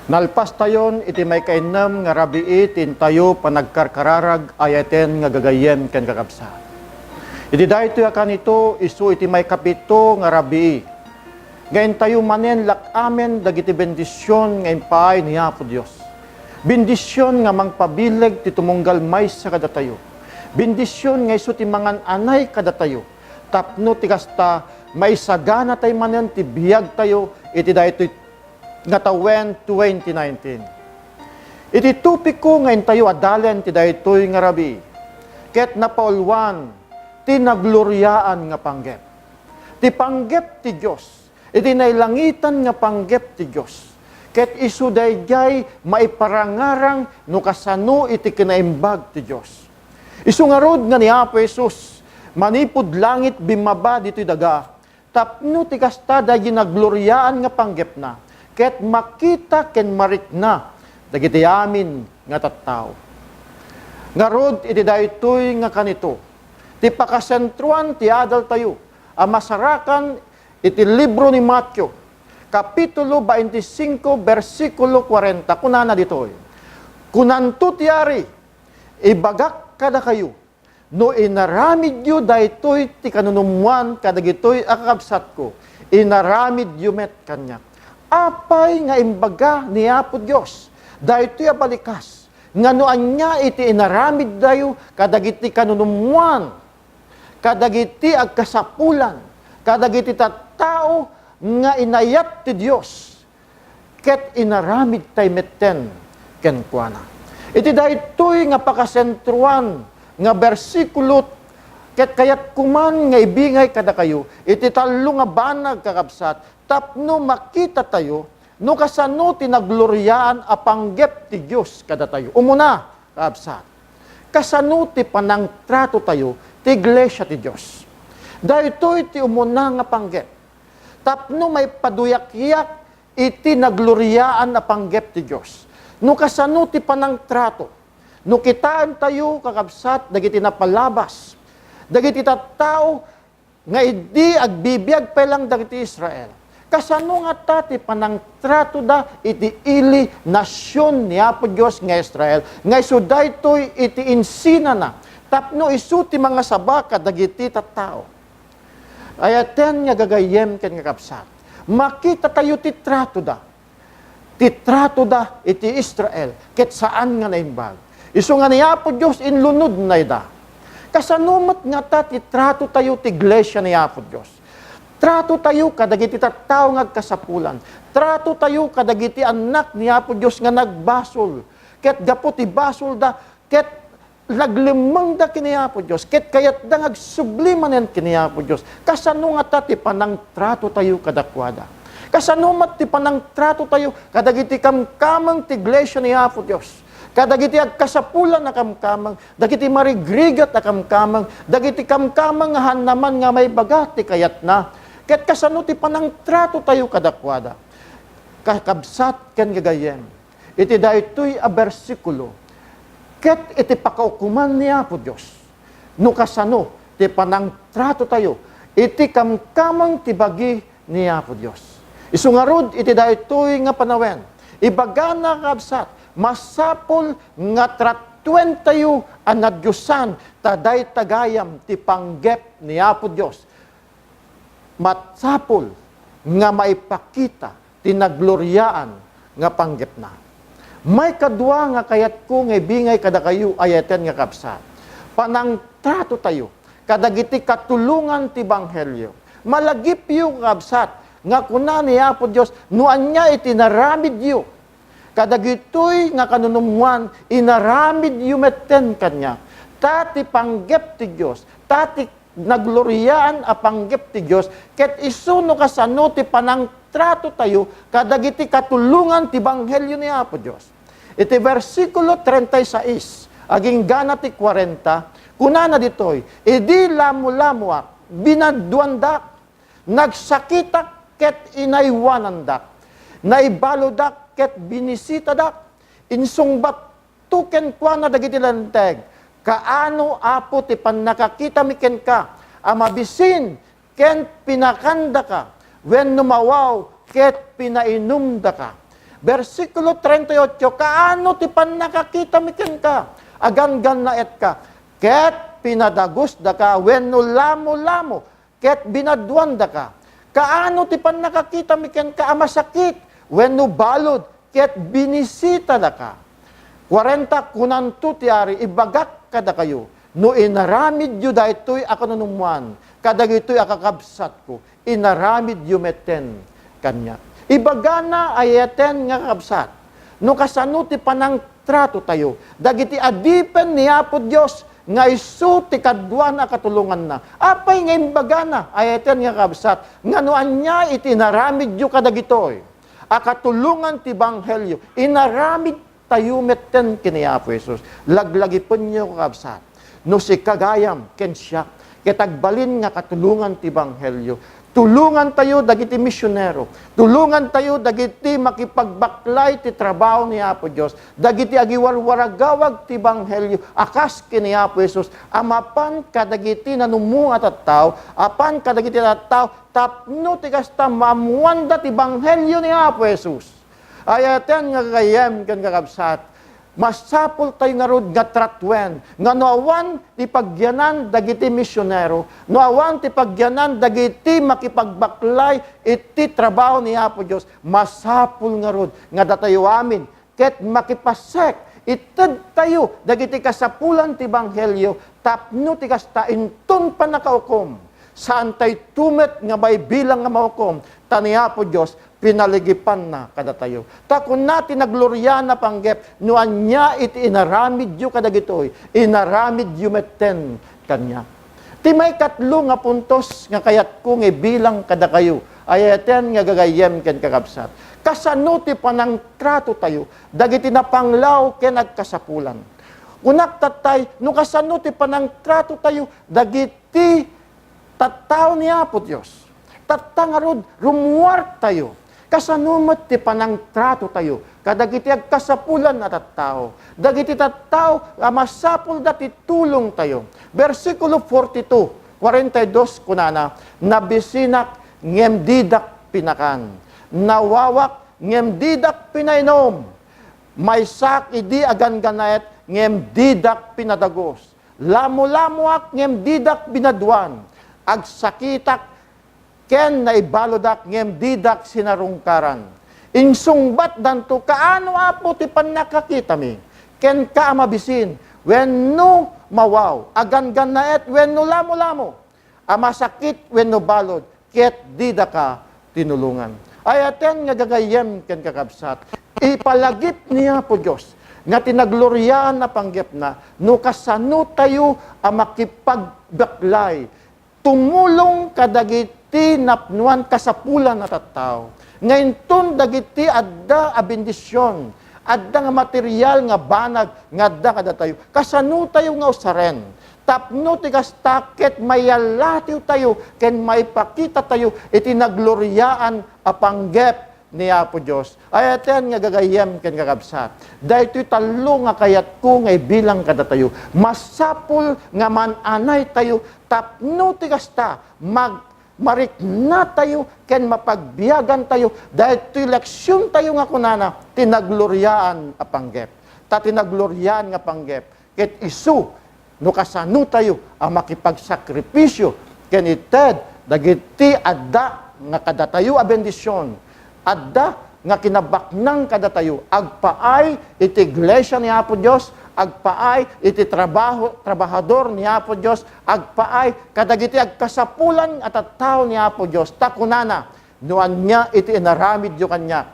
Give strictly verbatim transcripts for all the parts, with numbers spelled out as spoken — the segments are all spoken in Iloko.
Nalpastayon iti maikainnem nga rabii ti intayo panagkarkararag, ayaten nga gagayyem ken kakabsat. Iti daytoy a kanito, isu iti maikapito nga rabii, nga intayo manen lak-amen dagiti bendision nga impaay ni Apo Dios. Bendision nga mangpabileg ti tumunggal maysa kadatayo. Bendision nga isu ti mangan-anay kadatayo. Tapno ti kasta, maisaganatay manen ti biagtayo iti daytoy nga tawen twenty nineteen. Iti topiko nga intayo adalen ti daytoy nga rabii, ket napauluan ti nagloriaan nga panggep. Ti panggep ti Dios, iti nailangitan nga panggep ti Dios, ket isu daydiay maiparangarang no kasano iti kinaimbag ti Dios. Isu ngarud nga ni Apo Jesus, manipud langit bimmaba ditoy daga, tapno ti kasta daydi nagloriaan nga panggepna, ket makita ken marikna dagiti amin nga tattao. Ngarud iti daytoy nga kanito, ti pakasentroan ti adaltayo a masarakan iti libro ni Mateo, kapitulo twenty-five, bersikulo forty. Kunana ditoy, Kunanto ti Ari, Ibagak kadakayo, no inaramidyo daytoy ti kanunummoan kadagitoy a kakabsatko, inaramidyo met kaniak. Apay nga imbaga ni Apo Dios daytoy a balikas nga no ania iti inaramidtayo kadagiti kanunummoan, kadagiti agkasapulan, kadagiti tattao nga inayat ti Dios, ket inaramidtay metten kenkuana. Iti daytoy nga pakasentroan nga bersikulo, ket kayat koman nga ibingay kadakayo iti tallo nga banag, kakabsat, tapno makitatayo no kasano ti nagloriaan a panggep ti Dios kadatayo. Umuna, kakabsat, kasano ti panangtratotayo ti iglesia ti Dios? Daytoy ti umuna nga panggep. Tapno maipaduyakyak iti nagloriaan a panggep ti Dios. No kasano ti panangtrato? No kitaentayo, kakabsat, dagiti napalabas, dagiti tattao nga idi agbibiag pay lang dagiti Israel, kasano ngata ti panangtratoda iti ili nasion ni Apo Dios nga Israel, nga isu daytoy iti insinana, tapno isu ti mangasaba kadagiti tattao? Ayaten nga gagayyem ken nga kabsat, makitatayo ti tratoda. Ti tratoda iti Israel ket saan nga naimbag. Isu nga ni Apo Dios inlunodna ida. Kasano met ngata ti tratotayo ti iglesia ni Apo Dios? Tratotayo kadagiti tattao nga agkasapulan. Tratotayo kadagiti annak ni Apo Dios nga nagbasol. Ket gapu ti basolda, ket naglemmengda ken ni Apo Dios, ket kayatda nga agsubli manen ken ni Apo Dios. Kasano ngata ti panangtratotayo kadakuada? Kasano met ti panangtratotayo kadagiti kamkameng ti iglesia ni Apo Dios? Kadagiti agkasapulan a kamkameng, dagiti marigrigat a kamkameng, dagiti kamkameng nga haanna man nga maibaga ti kayatna. Ket kasano ti panangtratotayo kadakuada? Kakabsat ken gagayyem, iti daytoy a bersikulo, ket iti pakaukoman ni Apo Dios, no kasano ti panangtratotayo iti kamkameng ti bagi ni Apo Dios. Isu ngarud iti daytoy nga panawen, ibagana, kakabsat, masapul nga tratuentayo a nadiosan ta dayta gayam ti panggep ni Apo Dios. Masapul nga maipakita ti nagloriaan nga panggepna. Maikadua nga kayatko nga ibingay kadakayo, ayaten nga kabsat, panangtratotayo kadagiti katulongan ti ebanghelio. Malagipyo, kakabsat, nga kuna ni Apo Dios, no ania iti inaramidyo kadagitoy nga kanunummoan, inaramidyo metten kaniak. Ta ti panggep ti Dios, ta ti nagloriaan a panggep ti Dios, ket isu no kasano ti panangtratotayo kadagiti katulongan ti ebanghelio ni Apo Dios. Iti bersikulo treinta y seis, aginggana ti kuarenta, kunana ditoy, "Idi lamulamoak, binaduandak, nagsakitak ket inaywanandak, naibaludak ket binisitadak, insungbat to kenkuana dagiti linteg, 'Kaano, Apo, ti pannakakitami kenka a mabisin ken pinakandaka, wenno mawaw ket pinainumdaka?'" Bersikulo treinta y ocho, kaano ti pannakakitami kenka? Aganggannaetka, ket pinadagusdaka wenno lamolamo, ket binaduandaka. Kaano ti pannakakitami kenka a masakit wenno balud, ket binisitadaka? Kuarenta, kunanto ti ari, ibagak kadakayo, no inaramidyo daytoy a kanunummoan kadagitoy a kakabsatko, inaramidyo metten kaniak. Ibagana, ayaten nga kakabsat, no kasano ti panangtratotayo dagiti adipen ni Apo Dios nga isu ti kaduana a katulonganna. Apay nga imbagana, ayaten nga kakabsat, nga no ania iti inaramidyo kadagitoy a katulongan ti Ebanghelio, inaramid tayo metten ken ni Apo Jesus. Laglagipenyo, kakabsat, no sika gayam ken siak ket agbalin nga katulongan ti Ebanghelio, tulongan tayo dagiti misionero, tulongan tayo dagiti makipagbaklay ti trabaho ni Apo Dios, dagiti agiwarwaragawag ti Ebanghelio a kas ken ni Apo Jesus a mapan kadagiti nanummo a tattao, apan kadagiti tattao tapno ti kasta maammoanda ti Ebanghelio ni Apo Jesus. Ayaten nga gagayyem ken kakabsat, masapul tayo ngarud nga tratuen nga no awan ti pagyanan dagiti misionero, no awan ti pagyanan dagiti makipagbaklay iti trabaho ni Apo Dios, masapul ngarud nga datayo amin ket makipasek, ited tayo dagiti kasapulan ti Ebanghelio tapno ti kasta inton pannakaukom, saan tayo met nga maibilang nga maukom, ta ni Apo Dios pinaligipanna kadatayo. Ta kuna ti nagloriaan a panggep, no ania iti inaramidyo kadagitoy, inaramidyo metten kaniak. Ti maikatlo nga puntos nga kayatko nga ibilang kadakayo, ayaten nga gagayyem ken kakabsat, kasano ti panangtratotayo dagiti napanglaw ken agkasapulan? Kunak tattay, no kasano ti panangtratotayo dagiti tattao ni Apo Dios. Tatta ngarud, rummuartayo. Kasano met ti panangtratotayo kadagiti agkasapulan a tattao? Dagiti tattao a masapulda ti tulongtayo. Bersikulo forty-two, forty-two, kunana, "Nabisinak ngem didak pinakan. Nawawak ngem didak pinainom. Maysaak idi a ganggannaet ngem didak pinadagus. Lamolamoak ngem didak binaduan. Agsakitak ken naibalodak ngem didak sinarungkaran." Insungbatdanto, "Kaano, Apo, ti pannakakitami kenka a mabisin wenno mawaw, a ganggannaet wenno lamolamo, a masakit wenno balud, ket didaka tinulongan?" Ayaten nga gagayyem ken kakabsat, ipalagip ni Apo Dios nga ti nagloriaan a panggepna no kasano tayo a makipagbaklay, tumulong kadagiti napnoan kasapulan a tattao. Nga inton dagiti adda a bendision, adda nga material nga banag nga adda kadatayo, kasano tayo nga usaren? Tapno ti kasta ket mayallatiw tayo ken maipakita tayo iti nagloriaan a panggep ni Apo Dios. Ayaten nga gagayyem ken kakabsat, daytoy tallo nga kayatko nga ibilang kadatayo. Masapul nga man-anay tayo tapno ti kasta mag-, marikna tayo ken mapagbiagan tayo daytoy leksion tayo nga kunana, ti nagloriaan a panggep. Ta ti nagloriaan nga panggep, ket isu no kasano tayo a makipagsakripisio ken ited dagiti adda nga kadatayo a bendision, adda nga kinabaknang kadatayo, agpaay iti iglesia ni Apo Dios, agpaay iti trabaho, trabahador ni Apo Dios, agpaay kadagiti agkasapulan a tattao ni Apo Dios. Ta kunana, "No ania iti inaramidyo kaniak,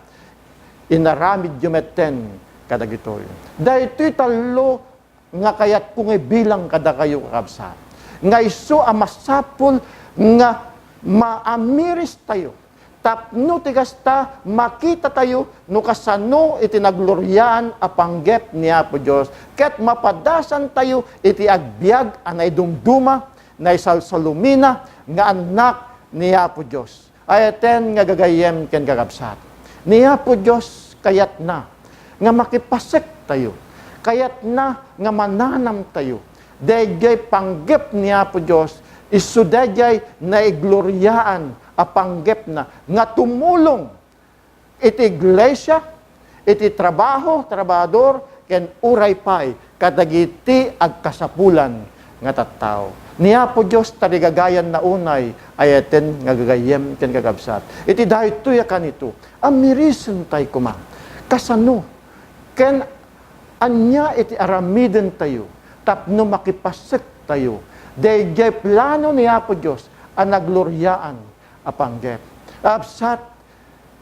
inaramidyo metten kadagitoy." Daytoy tallo nga kayatko nga ibilang kadakayo, kakabsat, nga isu a masapul nga maamiristayo tapno ti kasta makitatayo no kasano iti nagloriaan a panggep ni Apo Dios ket mapadasantayo iti agbiag a naidumduma, naisalsalumina nga annak ni Apo Dios. Ayaten nga gagayyem ken kakabsat, ni Apo Dios kayatna nga makipasektayo, kayatna nga mananamtayo. Daydiay panggep ni Apo Dios, isu daydiay naigloriaan a panggepna nga tumulong iti iglesia, iti trabaho, trabahador, ken uray pay kadagiti agkasapulan nga tattao. Ni Apo Dios tarigagayanna unay ayaten nga gagayyem ken kakabsat. Iti daytoy a kanito, amirisentayo koma. Kasano ken ania iti aramidentayo tapno makipasektayo daydiay plano ni Apo Dios a nagloriaan a panggep? Kabsat,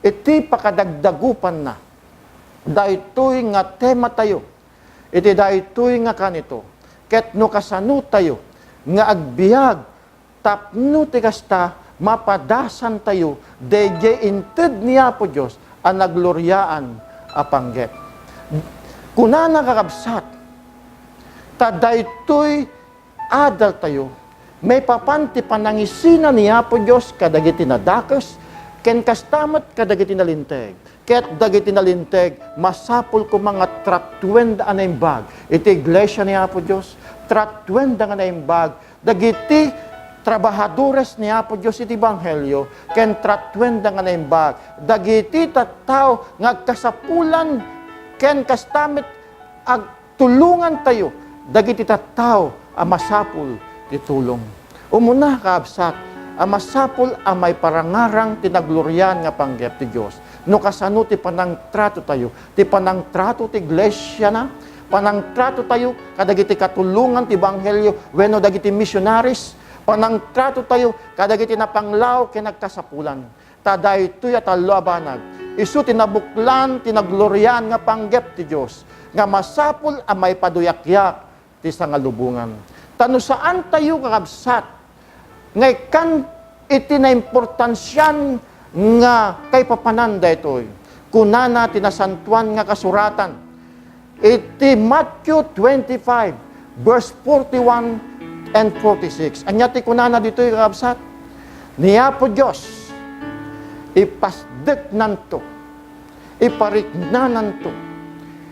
iti pakadagdagupanna daytoy nga tematayo, iti daytoy nga kanito, ket no kasanotayo nga agbiag tapno ti kasta, mapadasantayo daydiay inted ni Apo Dios a nagloriaan a panggep. Kunana, kakabsat, ta daytoy adaltayo maipapan ti panangisina ni Apo Dios kadagiti nadakes, ken kasta met kadagiti nalinteg. Ket dagiti nalinteg, masapul koma nga tratuenda a naimbag iti iglesia ni Apo Dios, tratuenda nga naimbag dagiti trabahadores ni Apo Dios iti ebanghelio, ken tratuenda nga naimbag dagiti tattao nga agkasapulan, ken kasta met agtulongantayo dagiti tattao a masapul ti tulong. Umuna, kaabsat, a masapul a maiparangarang ti nagloriaan nga panggep ti Dios no kasano ti panangtratotayo, ti panangtrato ti iglesiana, panangtratotayo kadagiti katulongan ti ebanghelio wenno dagiti misionaris, panangtratotayo kadagiti napanglaw ken agkasapulan. Ta daytoy a tallo a banag, isu ti nabuklan ti nagloriaan nga panggep ti Dios, nga masapul a maipaduyakyak ti sangalubongan. Ta no saantayo, kakabsat, nga ikkan iti naimportansian nga kaipapanan daytoy, kunana ti Nasantoan nga Kasuratan, iti Matthew twenty-five, verse forty-one and forty-six. Ania ti kunana ditoy, kakabsat? Ni Apo Dios, ipasdeknanto, ipariknananto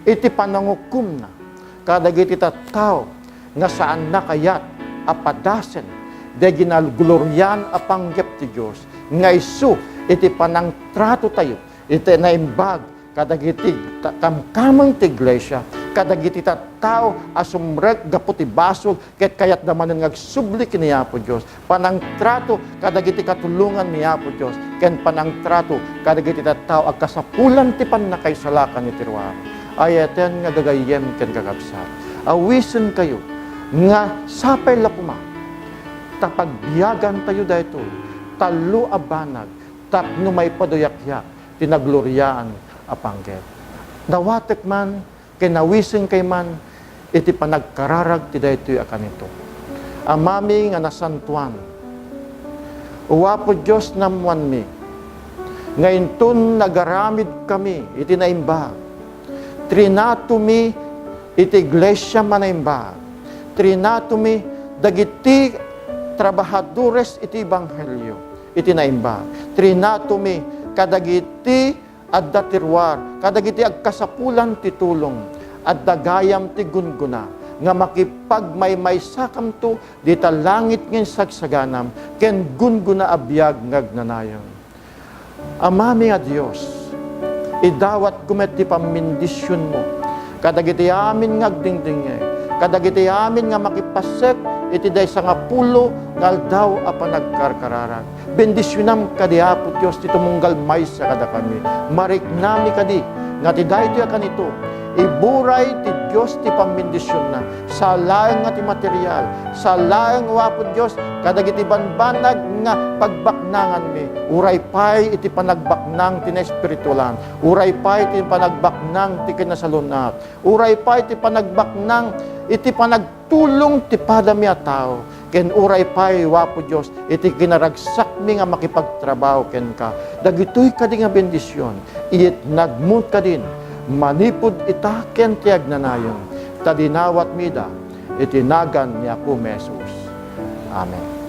iti panangukomna kadagiti tattao nga saanna kayat a padasen daydi nagloriaan a panggep ti Dios nga isu iti panangtratotayo iti naimbag kadagiti ta-, kamkameng ti iglesia, kadagiti tattao a sumrek gapu ti basol ket kayatda manen nga agsubli ken ni Apo Dios, panangtrato kadagiti katulongan ni Apo Dios, ken panangtrato kadagiti tattao a kasapulan ti pannakaisalakan iti ruar. Ayaten nga gagayyem ken kakabsat, awisenkayo nga sapay la koma ta pagbiagantayo daytoy tallo a banag tapno maipaduyakyak ti nagloriaan a panggep. Dawatek man ken awisenkay man iti panagkararag ti daytoy a kanito. Amami nga nasantoan, O Apo Dios, naammoanmi nga inton nagaramidkami iti naimbag, trinatomi iti iglesia a naimbag, trinatomi dagiti trabahadores iti ebanghelio iti naimbag, trinatomi kadagiti adda ti ruar, kadagiti agkasapulan ti tulong. Adda gayam ti gunggona nga makipagmaymaysakamto dita langit nga insagsaganam ken gunggona a biag nga agnanayon. Amami a Dios, idawatko met ti pammindisionmo kadagiti amin nga agdingdingngeg, kadagiti amin nga makipassek iti daysangapulo nga aldaw a panagkarkararag. Bendisionam kadi, Apo Dios, ti tumunggal maysa kadakami. Mariknami kadi nga ti daytoy a kanito, iburay ti Dios ti pammindisionna. Saan laeng nga ti material, saan laeng, O Apo Dios, kadagiti banbanag nga pagbaknanganmi, uray pay iti panagbaknang ti naespiritualan, uray pay ti panagbaknang ti kinasalun-at, uray pay ti panagbaknang iti panagtulong ti padami a tao, ken uray pay, O Apo Dios, iti kinaragsakmi nga makipagtrabaho kenka. Dagitoy kadi nga bendision, iyetnagmo kadin manipud ita ken ti agnanayon, ta dinawatmi ida iti nagan ni Apomi a Jesus. Amen.